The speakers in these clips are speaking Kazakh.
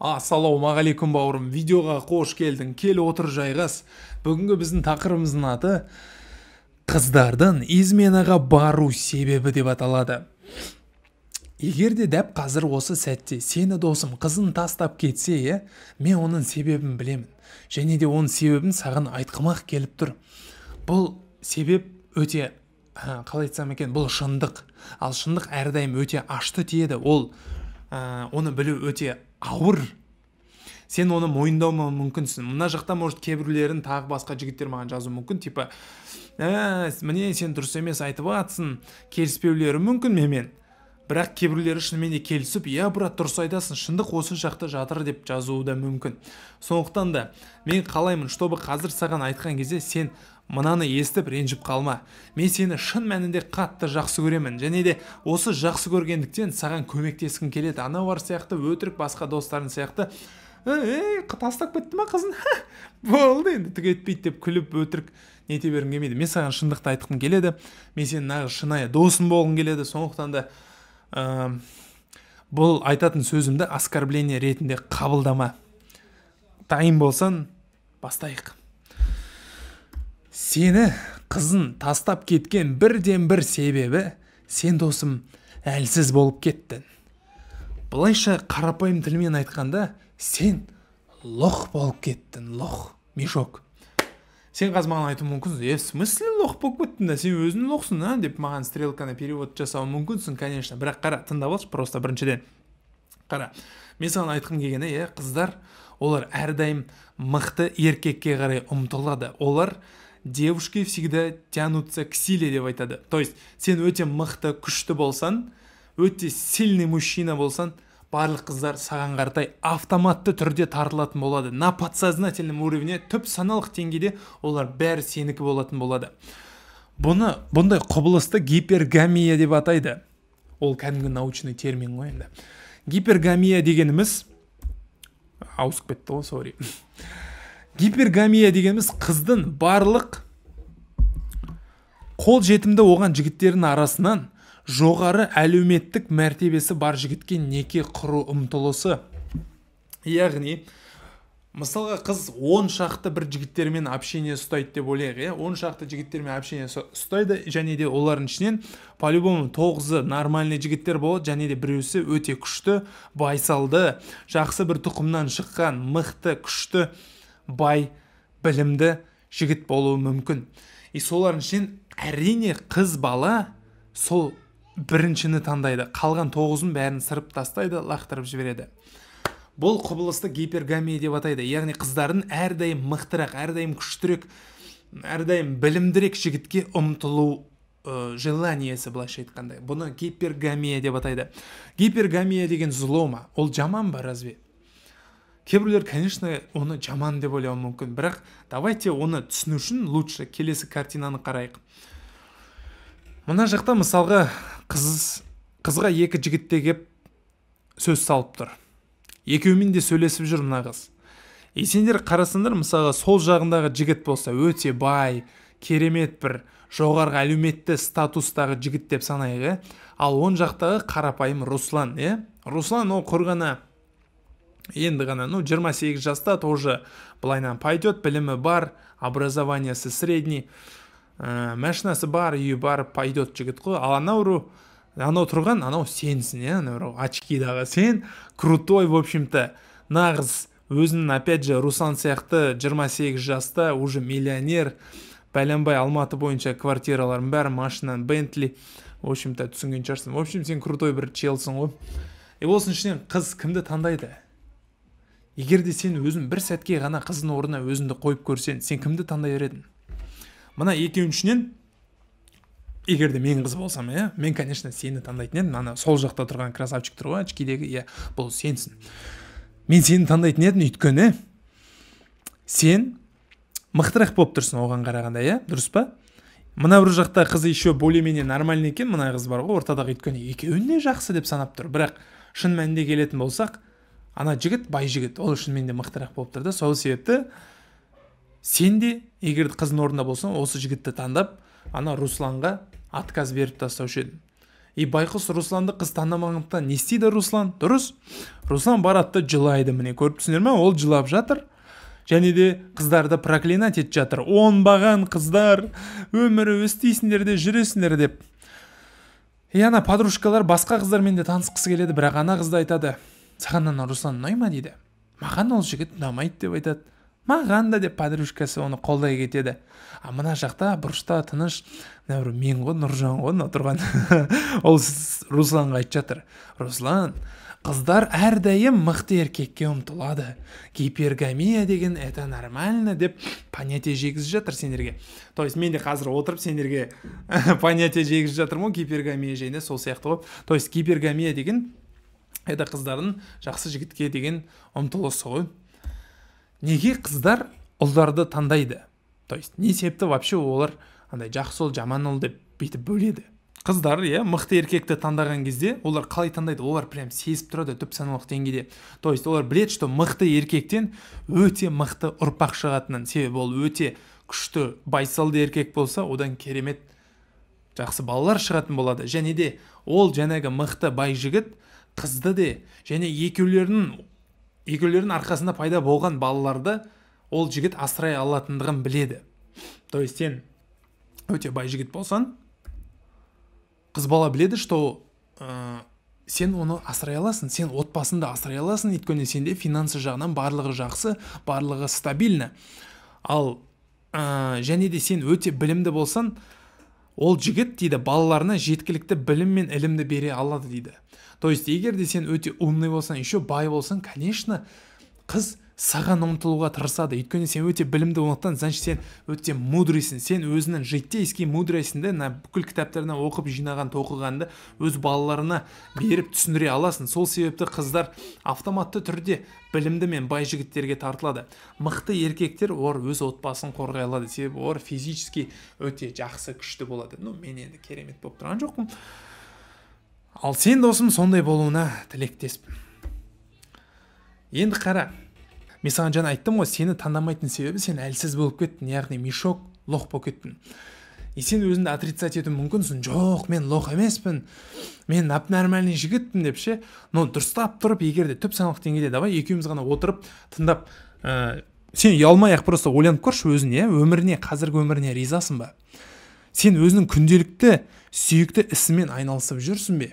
Ассалаумағалейкум, бауырым! Видеоға қош келдің, кел, отыр, жайғас. Бүгінгі біздің тақырыбымыздың аты «Қыздардың изменаға бару себебі» деп аталады. Егер де дәп қазір осы сәтте сені, досым, қызын тастап кетсе, иә, мен оның себебін білемін және де оның себебін саған айтқым-ақ келіп тұр. Бұл себеп өте, қалай айтсам екен, бұл шындық. Ал шындық әрдайым өте ашты тиеді. Ол оны білу өте ауыр, сен оны мойындауы мүмкінсің. Мына жақта, может, кейбіреулерін, тағы басқа жігіттер маған жазуы мүмкін, типа, міне, сен дұрыс емес айтып жатсың, келіспеулері мүмкін менімен. Бірақ кейбіреулері шынымен де келісіп, «Иә, брат, дұрыс айтасың, шындық осы жақта жатыр» деп жазуы да мүмкін. Сондықтан да мен қалаймын, чтобы қазір саған айтқан кезде сен мынаны естіп ренжіп қалма. Мен сені шын мәнінде қатты жақсы көремін және де осы жақсы көргендіктен саған көмектескім келеді. Аналар сияқты, өтірік басқа достарың сияқты, «Ей, тастап кетті ма қызын, болды енді, түк етпейді» деп күліп, өтірік нете бергім келмейді. Мен саған шындықты айтқым келеді, мен сенің нағыз шынайы досың болғым келеді. Сондықтан да бұл айтатын сөзімді оскорбление ретінде қабылдама. Дайын болсаң, бастайық. Сені қызын тастап кеткен бірден бір себебі: сен, досым, әлсіз болып кеттің. Былайша, қарапайым тілмен айтқанда, сен лох болып кеттің, лох, мешок. Сен қазір маған айтуың мүмкінсің: «Е, в смысле лох болып кеттің да, сен өзің лохсың а» деп маған стрелканы перевод жасауы мүмкінсің, конечно. Бірақ қара, тыңдап алшы просто. Біріншіден, қара, мен саған айтқым келгені, иә, қыздар олар әрдайым мықты еркекке қарай ұмтылады. Олар «девушки всегда тянутся к силе» деп айтады. То есть сен өте мықты, күшті болсаң, өте сильный мужчина болсаң, барлық қыздар саған қаратай автоматты түрде тартылатын болады. На подсознательном уровне, түп саналық деңгейде олар бәрі сенікі болатын болады. Бұны, бұндай құбылысты гипергамия деп атайды. Ол кәдімгі научный термин ғой. Енді гипергамия дегеніміз, ауысып кетті ғой, сорри, гипергамия дегеніміз қыздың барлық қол жетімді оған жігіттердің арасынан жоғары әлеуметтік мәртебесі бар жігітке неке құру ұмтылысы. Яғни, мысалға, қыз 10 шақты бір жігіттермен общение ұстайды деп ойлайық, иә. 10 шақты жігіттермен общение ұстайды және де олардың ішінен по любому тоғызы нормальный жігіттер болады және де біреусі өте күшті, байсалды, жақсы бір тұқымнан шыққан, мықты, күшті, бай, білімді жігіт болуы мүмкін. И солардың ішінен, әрине, қыз бала сол біріншіні таңдайды, қалған тоғызын бәрін сырып тастайды, лақтырып жібереді. Бұл құбылысты гипергамия деп атайды. Яғни қыздардың әрдайым мықтырақ, әрдайым күштірек, әрдайым білімдірек жігітке ұмтылу желаниесі, былайша айтқанда, бұны гипергамия деп атайды. Гипергамия деген зло ма? Ол жаман ба разве? Кейбіреулер, конечно, оны жаман деп ойлауы мүмкін. Бірақ давайте оны түсіну үшін лучше келесі картинаны қарайық. Мына жақта, мысалға, қызға екі жігіт те кеп сөз салып тұр, екеуімен де сөйлесіп жүр мына қыз. И сендер қарасаңдар, мысалға, сол жағындағы жігіт болса, өте бай, керемет бір жоғарғы әлеуметті статустағы жігіт деп санайық, иә. Ал оң жақтағы қарапайым Руслан, иә. Руслан ол құр ғана енді ғана, ну, 28 жаста, тоже былайынан пойдет, білімі бар, образованиесі средний, машинасы бар, үйі бар, пойдет жігіт қой. Ал анау тұрған, анау сенсің, иә, анау очкидағы сен, крутой, в общем-то, нағыз өзінің, опять же, Руслан сияқты 28 жаста, уже миллионер, бәленбай Алматы бойынша квартиралардың бәрі, машинаң Бентли, в общем-то, түсінген шығарсың. В общем, сен крутой бір челсің ғой. И осының ішінен қыз кімді таңдайды? Егер де сен өзің бір сәтке ғана қыздың орнына өзіңді қойып көрсең, сен кімді таңдай едің мына екеуінің ішінен? Егер де мен қыз болсам, иә, мен, конечно, сені таңдайтын едім. Ана сол жақта тұрған красавчик тұр ғой очкидегі, иә, бұл сенсің. Мен сені таңдайтын едім, өйткені сен мықтырақ болып тұрсың оған қарағанда, иә, дұрыс па? Мына бір жақта қыз еще более менее нормальный екен, мына қыз бар ғой ортадағы, өйткені екеуін де жақсы деп санап тұр. Бірақ шын мәнінде келетін болсақ, ана жігіт, бай жігіт, ол шынымен де мықтырақ болып тұр да. Сол себепті сен де, егер қыздың орнында болсаң, осы жігітті таңдап, ана Русланға отказ беріп тастаушы едің. И байқұс Русланды қыз таңдамағандықтан не істейді Руслан? Дұрыс, Руслан барады да жылайды. Міне, көріп тұрсыңдар ма, ол жылап жатыр және де қыздарды проклинать етіп жатыр: «Оңбаған қыздар, өмірі өстейсіңдер де жүресіңдер», – деп. И ана подружкалар басқа қыздармен де танысқысы келеді, бірақ ана қыз да айтады: «Саған ана Руслан ұнай ма?» – дейді. «Маған ол жігіт ұнамайды», – деп айтады. «Маған да», – деп подружкасы оны қолдай кетеді. А мына жақта бұрышта тыныш мына бір мен ғой, Нұржан ғой мына тұрған. Ол Русланға айтып жатыр: «Руслан, қыздар әрдайым мықты еркекке ұмтылады, гипергамия деген это нормально», – деп понятие жегізіп жатыр сендерге. То есть мен де қазір отырып сендерге понятие жегізіп жатырмын ғой гипергамия жайында, сол сияқты ғой. То есть гипергамия деген это қыздардың жақсы жігітке деген ұмтылысы ғой. Неге қыздар ұлдарды таңдайды? То есть не себепті вообще олар андай жақсы ұл, жаман ұл деп бүйтіп бөледі? Қыздар, иә, мықты еркекті таңдаған кезде олар қалай таңдайды? Олар прям сезіп тұрады түп саналық деңгейде. То есть олар біледі, что мықты еркектен өте мықты ұрпақ шығатынын, себебі ол өте күшті, байсалды еркек болса, одан керемет жақсы балалар шығатын болады. Және де ол жаңағы мықты бай жігіт қызды де және екеулерінің арқасында пайда болған балаларды ол жігіт асырай алатындығын біледі. То есть сен өте бай жігіт болсаң, қыз бала біледі, что сен оны асырай аласың, сен отбасыңды асырай аласың, өйткені сенде финансы жағынан барлығы жақсы, барлығы стабильно. Ал және де сен өте білімді болсаң, ол жігіт, дейді, балаларына жеткілікті білім мен ілімді бере алады дейді. То есть егер де сен өте умный болсаң, еще бай болсаң, конечно, қыз саған ұмтылуға тырысады, өйткені сен өте білімді болғандықтан, значит, сен өте мудрыйсың. Сен өзіңнің житейский мудростьіңді, мына бүкіл кітаптардан оқып жинаған, тоқығанды өз балаларына беріп түсіндіре аласың. Сол себепті қыздар автоматты түрде білімді мен бай жігіттерге тартылады. Мықты еркектер, олар өз отбасын қорғай алады, себебі олар физически өте жақсы, күшті болады. Ну, мен енді керемет болып тұрған жоқпын, ал сен, досым, сондай болуына тілектеспін. Енді қара, мен саған жаңа айттым ғой, сені таңдамайтын себебі сен әлсіз болып кеттің, яғни мешок, лох болып кеттің. И сен өзіңді отрицать етуі мүмкінсің: «Жоқ, мен лох емеспін, мен нормальный жігітпін», – деп ше. Но дұрыстап тұрып, егер де түп саналық деңгейде, давай екеуміз ғана отырып тыңдап, сен ұялмай ақ просто ойланып көрші өзің, иә, өміріне, қазіргі өміріне ризасың ба? Сен өзіңнің күнделікті сүйікті ісімен айналысып жүрсің бе?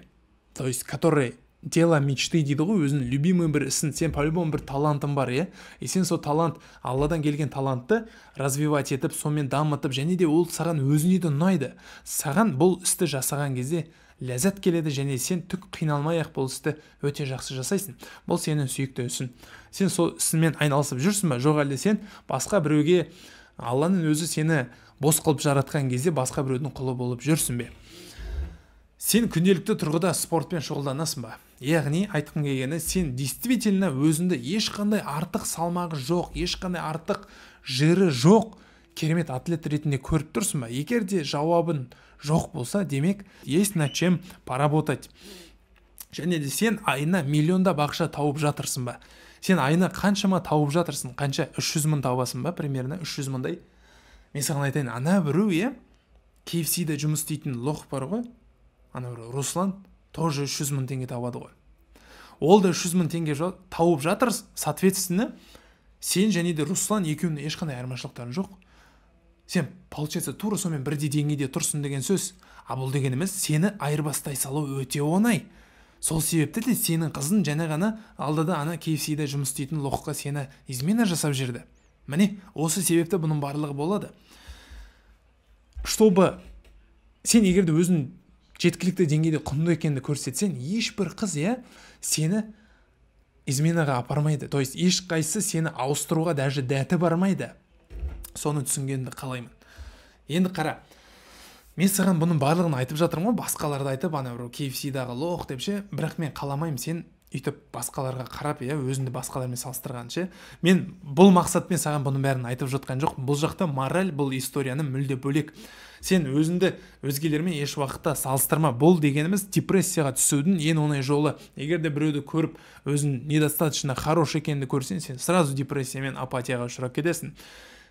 То есть который дело мечты дейді ғой, өзінің любимый бір ісін. Сен по любому бір талантың бар, иә, и сен сол талант, Алладан келген талантты развивать етіп, сонымен дамытып, және де ол саған өзіне де ұнайды. Саған бұл істі жасаған кезде ләззат келеді және сен түк қиналмай ақ бұл істі өте жақсы жасайсың. Бұл сенің сүйікті ісің. Сен сол ісіңмен айналысып жүрсің ба, жоқ әлде сен басқа біреуге, Алланың өзі сені бос қылып жаратқан кезде, басқа біреудің құлы болып жүрсің бе? Сен күнделікті тұрғыда спортпен шұғылданасың ба? Яғни айтқым келгені, сен действительно өзіңді ешқандай артық салмағы жоқ, ешқандай артық жиры жоқ керемет атлет ретінде көріп тұрсың ба? Егер де жауабын жоқ болса, демек, есть над чем поработать. Және де сен айына миллиондап ақша тауып жатырсың ба? Сен айына қаншама тауып жатырсың? Қанша, 300 мың табасың ба? Примерно 300 мыңдай. Мен саған айтайын, ана біреу, иә, KFC-де жұмыс істейтін лох бар ғой, ана бір Руслан тоже 300 мың теңге табады ғой. Ол да 300 мың теңге тауып жатыр. Соответственно, сен және де Руслан екеуінің ешқандай айырмашылықтары жоқ. Сен, получается, тура сонымен бірдей деңгейде тұрсың деген сөз. А бұл дегеніміз, сені айырбастай салу өте оңай. Сол себепті де сенің қызың жаңа ғана алдыда ана KFC-де жұмыс істейтін лохқа сені измена жасап жіберді. Міне, осы себепті бұның барлығы болады. Чтобы сен егер де өзің жеткілікті деңгейде құнды екеніңді көрсетсең, ешбір қыз, иә, сені изменаға апармайды. То есть ешқайсысы сені ауыстыруға даже дәті бармайды. Соны түсінгенді қалаймын. Енді қара, мен саған бұның барлығын айтып жатырмын ғой, басқаларды айтып, ана бір KFC-дағы лох деп ше. Бірақ мен қаламаймын сен өйтіп басқаларға қарап, иә, өзіңді басқалармен салыстырған ше. Мен бұл мақсатпен саған бұның бәрін айтып жатқан жоқпын. Бұл жақта мораль, бұл историяны мүлде бөлек. Сен өзіңді өзгелермен еш уақытта салыстырма. Бұл дегеніміз депрессияға түсудің ең оңай жолы. Егер де біреуді көріп, өзің недостаточно хорош екеніңді көрсең, сен сразу депрессия мен апатияға ұшырап кетесің.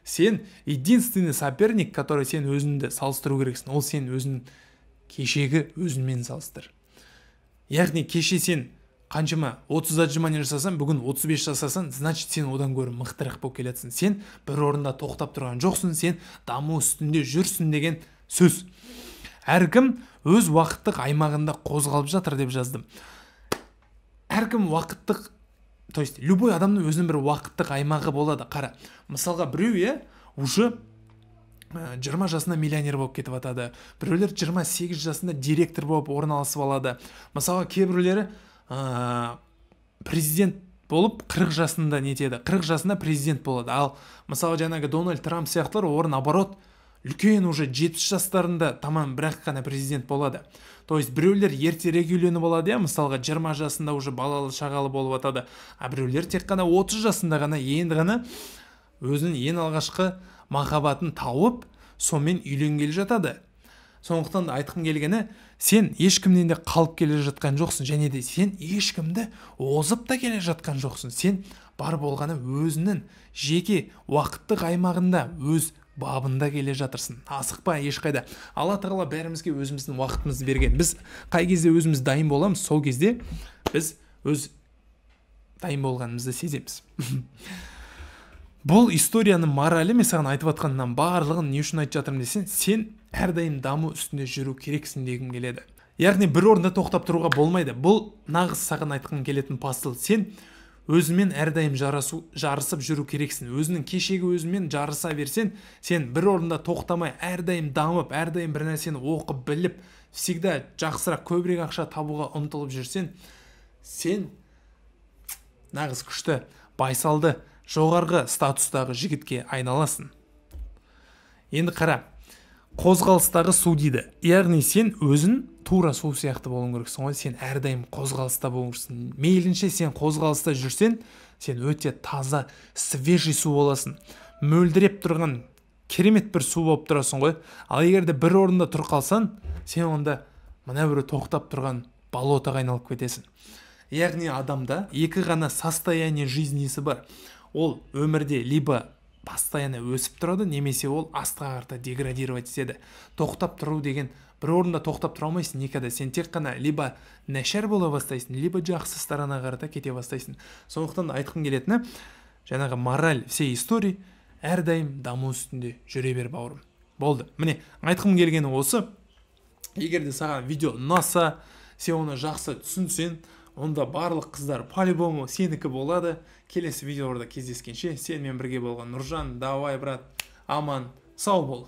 Сен единственный соперник, который сен өзіңді салыстыру керексің, ол сен өзің. Кешегі өзіңмен салыстыр. Яғни кеше сен қаншама 30 отжимание жасасаң, бүгін 35 жасасаң, значит, сен одан гөрі мықтырақ болып келатсың. Сен бір орында тоқтап тұрған жоқсың, сен даму үстінде жүрсің деген сөз. Әркім өз уақыттық аймағында қозғалып жатыр деп жаздым. Әркім уақыттық, то есть любой адамның өзінің бір уақыттық аймағы болады. Қара, мысалға, біреу, иә, уже 20 жасында миллионер болып кетіп жатады, біреулер 28 жасында директор болып орналасып алады. Мысалға, кейбіреулері президент болып 40 жасында нетеді, 40 жасында президент болады. Ал мысалы, жаңағы Дональд Трамп сияқтылар, олар, наоборот, үлкен, уже 70 жастарында тамам бірақ қана президент болады. То есть біреулер ертерек үйленіп алады, иә, мысалға, 20 жасында уже балалы шағалы болып жатады, а біреулер тек қана 30 жасында ғана енді ғана өзінің ең алғашқы махаббатын тауып, сонымен үйленгелі жатады. Сондықтан да айтқым келгені, сен ешкімнен де қалып келе жатқан жоқсың және де сен ешкімді озып та келе жатқан жоқсың. Сен бар болғаны өзінің жеке уақыттық аймағында, өз бабында келе жатырсың. Асықпа ешқайда. Алла Тағала бәрімізге өзіміздің уақытымызды берген. Біз қай кезде өзіміз дайын боламыз, сол кезде біз өз дайын болғанымызды сеземіз. Бұл историяның моралі, мен саған айтып жатқаннан барлығын не үшін айтып жатырмын десең, сен әрдайым даму үстінде жүру керексің дегім келеді. Яғни бір орында тоқтап тұруға болмайды. Бұл нағыз саған айтқым келетін посыл. Сен өзіңмен әрдайым жарысып жүру керексің. Өзіңнің кешегі өзіңмен жарыса берсең, сен бір орында тоқтамай, әрдайым дамып, әрдайым бір нәрсені оқып, біліп, всегда жақсырақ, көбірек ақша табуға ұмтылып жүрсең, сен нағыз күшті, байсалды, жоғарғы статустағы жігітке айналасың. Енді қара, қозғалыстағы су дейді. Яғни сен өзің тура су сияқты болуың керексің ғой. Сен әрдайым қозғалыста болуың керексің. Мейлінше сен қозғалыста жүрсең, сен өте таза, свежий су боласың. Мөлдіреп тұрған керемет бір су болып тұрасың ғой. Ал егер де бір орында тұр қалсаң, сен онда мына бір тоқтап тұрған болотоға айналып кетесің. Яғни адамда екі ғана состояние жизнисі бар. Ол өмірде либо постоянно өсіп тұрады, немесе ол астқа қарата деградировать етеді. Тоқтап тұру деген, бір орында тоқтап тұра алмайсың никогда. Сен тек қана либо нашар бола бастайсың, либо жақсы сторона қарата кете бастайсың. Сондықтан да айтқым келетіні, жаңағы мораль всей истории: әрдайым даму үстінде жүре бер, бауырым. Болды, міне, айтқым келгені осы. Егер де саған видео ұнаса, сен оны жақсы түсінсең, онда барлық қыздар по-любому сенікі болады. Келесі видеоларда кездескенше, сенімен бірге болған Нұржан. Давай, брат, аман сау бол.